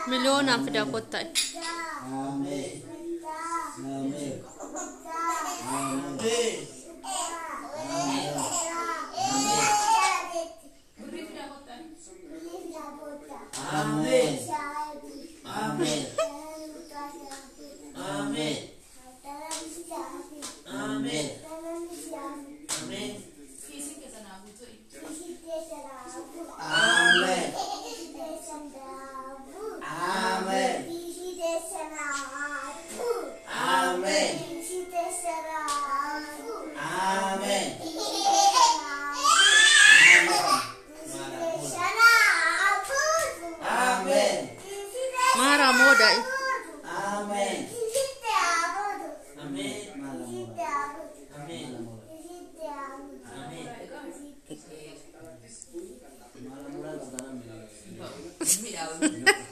Miliyoonaan fidaa kottaa. Ameen. Ameen. Ameen. Ameen. Ameen. Ameen. Ameen. Ameen. Ameen. Ameen. Ameen. Ameen. Maaraa mooda'i. Ameen. Ameen. Ameen. Ameen.